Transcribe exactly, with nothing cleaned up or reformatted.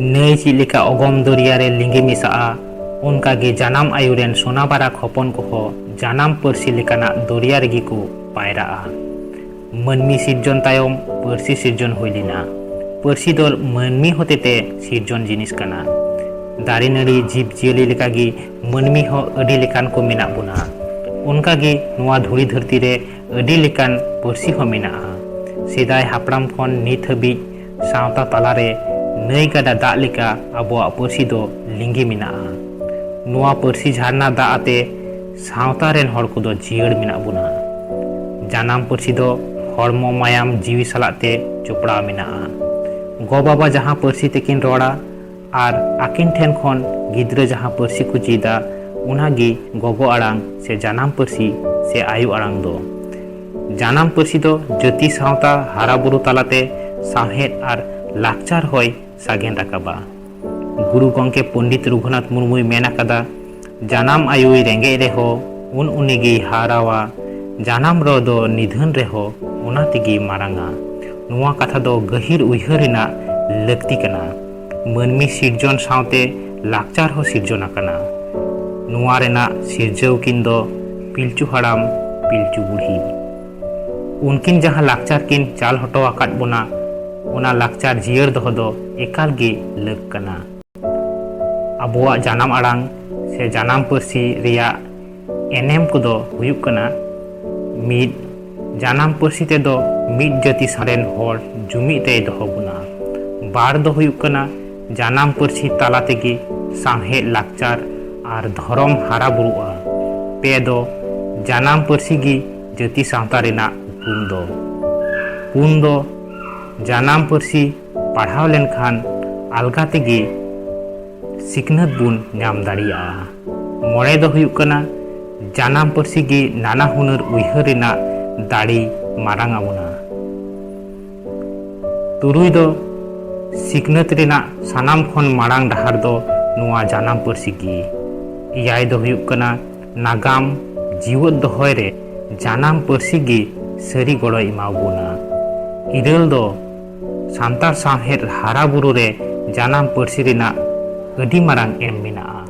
ᱱᱟᱹᱭ ᱪᱮᱫ ᱞᱮᱠᱟ ᱚᱜᱚᱢ ᱫᱚᱨᱭᱟ ᱨᱮ ᱞᱤᱸᱜᱤ ᱢᱮᱥᱟᱜᱼᱟ, ᱚᱱᱠᱟ ᱜᱮ ᱡᱟᱱᱟᱢ ᱟᱭᱳ ᱨᱮᱱ ᱥᱚᱱᱟ ᱵᱟᱨᱟᱠ ᱦᱚᱯᱚᱱ ᱠᱚᱦᱚᱸ ᱡᱟᱱᱟᱢ ᱯᱟᱹᱨᱥᱤ ᱞᱮᱠᱟᱱᱟᱜ ᱫᱚᱨᱭᱟ ᱨᱮᱜᱮ ᱠᱚ ᱯᱟᱭᱨᱟᱜᱼᱟ᱾ ᱢᱟᱹᱱᱢᱤ ᱥᱤᱨᱡᱚᱱ ᱛᱟᱭᱚᱢ ᱯᱟᱹᱨᱥᱤ ᱥᱤᱨᱡᱚᱱ ᱦᱩᱭ ᱞᱮᱱᱟ᱾ ᱯᱟᱹᱨᱥᱤ ᱫᱚ ᱢᱟᱹᱱᱢᱤ ᱦᱚᱛᱮᱛᱮ ᱥᱤᱨᱡᱚᱱ ᱡᱤᱱᱤᱥ ᱠᱟᱱᱟ᱾ ᱫᱟᱨᱮ ᱱᱟᱹᱲᱤ ᱡᱤᱵᱽ ᱡᱤᱭᱟᱹᱞᱤ ᱞᱮᱠᱟᱜᱮ ᱢᱟᱹᱱᱢᱤ ᱦᱚᱸ ᱟᱹᱰᱤ ᱞᱮᱠᱟᱱ ᱠᱚ ᱢᱮᱱᱟᱜ ᱵᱚᱱᱟ᱾ ᱚᱱᱠᱟᱜᱮ ᱱᱚᱣᱟ ᱫᱷᱩᱲᱤ ᱫᱷᱟᱹᱨᱛᱤ ᱨᱮ ᱟᱹᱰᱤ ᱞᱮᱠᱟᱱ ᱯᱟᱹᱨᱥᱤ ᱦᱚᱸ ᱢᱮᱱᱟᱜᱼᱟ᱾ ᱥᱮᱫᱟᱭ ᱦᱟᱯᱲᱟᱢ ᱠᱷᱚᱱ ᱱᱤᱛ ᱦᱟᱹᱵᱤᱡ ᱥᱟᱶᱛᱟ ᱛᱟᱞᱟᱨᱮ ᱱᱟᱹᱭ ᱜᱟᱰᱟ ᱫᱟᱜ ᱞᱮᱠᱟ ᱟᱵᱚᱣᱟᱜ ᱯᱟᱹᱨᱥᱤ ᱫᱚ ᱞᱤᱸᱜᱤ ᱢᱮᱱᱟᱜᱼᱟ᱾ ᱱᱚᱣᱟ ᱯᱟᱹᱨᱥᱤ ᱡᱷᱟᱨᱱᱟ ᱫᱟᱜ ᱟᱛᱮ ᱥᱟᱶᱛᱟ ᱨᱮᱱ ᱦᱚᱲ ᱠᱚᱫᱚ ᱡᱤᱭᱟᱹᱲ ᱢᱮᱱᱟᱜ ᱵᱚᱱᱟ᱾ ᱡᱟᱱᱟᱢ ᱯᱟᱹᱨᱥᱤ ᱫᱚ ᱦᱚᱲᱢᱚ, ᱢᱟᱭᱟᱢ, ᱡᱤᱣᱤ ᱥᱟᱞᱟᱜ ᱛᱮ ᱡᱚᱯᱲᱟᱣ ᱢᱮᱱᱟᱜᱼᱟ᱾ ᱜᱚ-ᱵᱟᱵᱟ ᱡᱟᱦᱟᱸ ᱯᱟᱹᱨᱥᱤ ᱛᱮᱠᱤᱱ ᱨᱚᱲᱟ ᱟᱨ ᱟᱹᱠᱤᱱ ᱴᱷᱮᱱ ᱠᱷᱚᱱ ᱜᱤᱫᱽᱨᱟᱹ ᱡᱟᱦᱟᱸ ᱯᱟᱹᱨᱥᱤ ᱠᱚ ᱪᱮᱫᱟ, ᱚᱱᱟᱜᱮ ᱜᱚᱜᱚ ᱟᱲᱟᱝ ᱥᱮ ᱡᱟᱱᱟᱢ ᱯᱟᱹᱨᱥᱤ ᱥᱮ ᱟᱭᱳ ᱟᱲᱟᱝ ᱫᱚ᱾ ᱡᱟᱱᱟᱢ ᱯᱟᱹᱨᱥᱤ ᱫᱚ ᱡᱟᱹᱛᱤ ᱥᱟᱶᱛᱟ ᱦᱟᱨᱟ ᱵᱩᱨᱩ ᱛᱟᱞᱟᱛᱮ ᱥᱟᱶᱦᱮᱫ ᱟᱨ ᱞᱟᱠᱪᱟᱨ ᱦᱚᱸᱭ ᱥᱟᱜᱮᱱ ᱨᱟᱠᱟᱵᱟ᱾ ᱜᱩᱨᱩ ᱜᱚᱢᱠᱮ ᱯᱚᱱᱰᱤᱛ ᱨᱚᱜᱷᱩᱱᱟᱛᱷ ᱢᱩᱨᱢᱩᱭ ᱢᱮᱱ ᱟᱠᱟᱫᱟ, ᱡᱟᱱᱟᱢ ᱟᱭᱳᱭ ᱨᱮᱸᱜᱮᱡ ᱨᱮᱦᱚᱸ ᱩᱱ ᱩᱱᱤᱜᱮᱭ ᱦᱟᱨᱟᱣᱟ, ᱡᱟᱱᱟᱢ ᱨᱚ ᱫᱚ ᱱᱤᱫᱷᱟᱹᱱ ᱨᱮᱦᱚᱸ ᱚᱱᱟ ᱛᱮᱜᱮᱭ ᱢᱟᱨᱟᱝᱟ᱾ ᱱᱚᱣᱟ ᱠᱟᱛᱷᱟ ᱫᱚ ᱜᱟᱹᱦᱤᱨ ᱩᱭᱦᱟᱹᱨ ᱨᱮᱱᱟᱜ ᱞᱟᱹᱠᱛᱤ ᱠᱟᱱᱟ᱾ ᱢᱟᱹᱱᱢᱤ ᱥᱤᱨᱡᱚᱱ ᱥᱟᱶᱛᱮ ᱞᱟᱠᱪᱟᱨ ᱦᱚᱸ ᱥᱤᱨᱡᱚᱱ ᱟᱠᱟᱱᱟ᱾ ᱱᱚᱣᱟ ᱨᱮᱱᱟᱜ ᱥᱤᱨᱡᱟᱹᱣ ᱠᱤᱱ ᱫᱚ ᱯᱤᱞᱪᱩ ᱦᱟᱲᱟᱢ, ᱯᱤᱞᱪᱩ ᱵᱩᱲᱦᱤ᱾ ᱩᱱᱠᱤᱱ ᱡᱟᱦᱟᱸ ᱞᱟᱠᱪᱟᱨ ᱠᱤᱱ ᱪᱟᱞ ᱦᱚᱴᱚ ᱟᱠᱟᱫ ᱵᱚᱱᱟ, ᱚᱱᱟ ᱞᱟᱠᱪᱟᱨ ᱡᱤᱭᱟᱹᱲ ᱫᱚᱦᱚ ᱫᱚ ᱮᱠᱟᱞ ᱜᱮ ᱞᱟᱹᱠ ᱠᱟᱱᱟ᱾ ᱟᱵᱚᱣᱟᱜ ᱡᱟᱱᱟᱢ ᱟᱲᱟᱝ ᱥᱮ ᱡᱟᱱᱟᱢ ᱯᱟᱹᱨᱥᱤ ᱨᱮᱭᱟᱜ ᱮᱱᱮᱢ ᱠᱚᱫᱚ ᱦᱩᱭᱩᱜ ᱠᱟᱱᱟ, ᱢᱤᱫ, ᱡᱟᱱᱟᱢ ᱯᱟᱹᱨᱥᱤ ᱛᱮᱫᱚ ᱢᱤᱫ ᱡᱟᱹᱛᱤ ᱥᱟᱨᱮᱱ ᱦᱚᱲ ᱡᱩᱢᱤᱫ ᱨᱮᱭ ᱫᱚᱦᱚ ᱵᱚᱱᱟ᱾ ᱵᱟᱨ ᱫᱚ ᱦᱩᱭᱩᱜ ᱠᱟᱱᱟ, ᱡᱟᱱᱟᱢ ᱯᱟᱹᱨᱥᱤ ᱛᱟᱞᱟ ᱛᱮᱜᱮ ᱥᱟᱶᱦᱮᱫ, ᱞᱟᱠᱪᱟᱨ ᱟᱨ ᱫᱷᱚᱨᱚᱢ ᱦᱟᱨᱟ ᱵᱩᱨᱩᱜᱼᱟ᱾ ᱯᱮ ᱫᱚ, ᱡᱟᱱᱟᱢ ᱯᱟᱹᱨᱥᱤ ᱜᱮ ᱡᱟᱹᱛᱤ ᱥᱟᱶᱛᱟ ᱨᱮᱱᱟᱜ ᱩᱯᱨᱩᱢ ᱫᱚ᱾ ᱯᱩᱱ ᱫᱚ, ᱡᱟᱱᱟᱢ ᱯᱟᱹᱨᱥᱤ ᱯᱟᱲᱦᱟᱣ ᱞᱮᱱᱠᱷᱟᱱ ᱟᱞᱜᱟ ᱛᱮᱜᱮ ᱥᱤᱠᱷᱱᱟᱹᱛ ᱵᱚᱱ ᱧᱟᱢ ᱫᱟᱲᱮᱭᱟᱜᱼᱟ᱾ ᱢᱚᱬᱮ ᱫᱚ ᱦᱩᱭᱩᱜ ᱠᱟᱱᱟ, ᱡᱟᱱᱟᱢ ᱯᱟᱹᱨᱥᱤ ᱜᱮ ᱱᱟᱱᱟ ᱦᱩᱱᱟᱹᱨ ᱩᱭᱦᱟᱹᱨ ᱨᱮᱱᱟᱜ ᱫᱟᱲᱮ ᱢᱟᱨᱟᱝ ᱟᱵᱚᱱᱟ᱾ ᱛᱩᱨᱩᱭ ᱫᱚ, ᱥᱤᱠᱷᱱᱟᱹᱛ ᱨᱮᱱᱟᱜ ᱥᱟᱱᱟᱢ ᱠᱷᱚᱱ ᱢᱟᱲᱟᱝ ᱰᱟᱦᱟᱨ ᱫᱚ ᱱᱚᱣᱟ ᱡᱟᱱᱟᱢ ᱯᱟᱹᱨᱥᱤ ᱜᱮ᱾ ᱮᱭᱟᱭ ᱫᱚ ᱦᱩᱭᱩᱜ ᱠᱟᱱᱟ, ᱱᱟᱜᱟᱢ ᱡᱤᱣᱮᱫ ᱫᱚᱦᱚᱭ ᱨᱮ ᱡᱟᱱᱟᱢ ᱯᱟᱹᱨᱥᱤ ᱜᱮ ᱥᱟᱹᱨᱤ ᱜᱚᱲᱚᱭ ᱮᱢᱟ ᱵᱚᱱᱟ᱾ ᱤᱨᱟᱹᱞ ᱫᱚ, ᱥᱟᱱᱛᱟᱲ ᱥᱟᱶᱦᱮᱫ ᱦᱟᱨᱟ ᱵᱩᱨᱩ ᱨᱮ ᱡᱟᱱᱟᱢ ᱯᱟᱹᱨᱥᱤ ᱨᱮᱱᱟᱜ ᱟᱹᱰᱤ ᱢᱟᱨᱟᱝ ᱮᱢ ᱢᱮᱱᱟᱜᱼᱟ᱾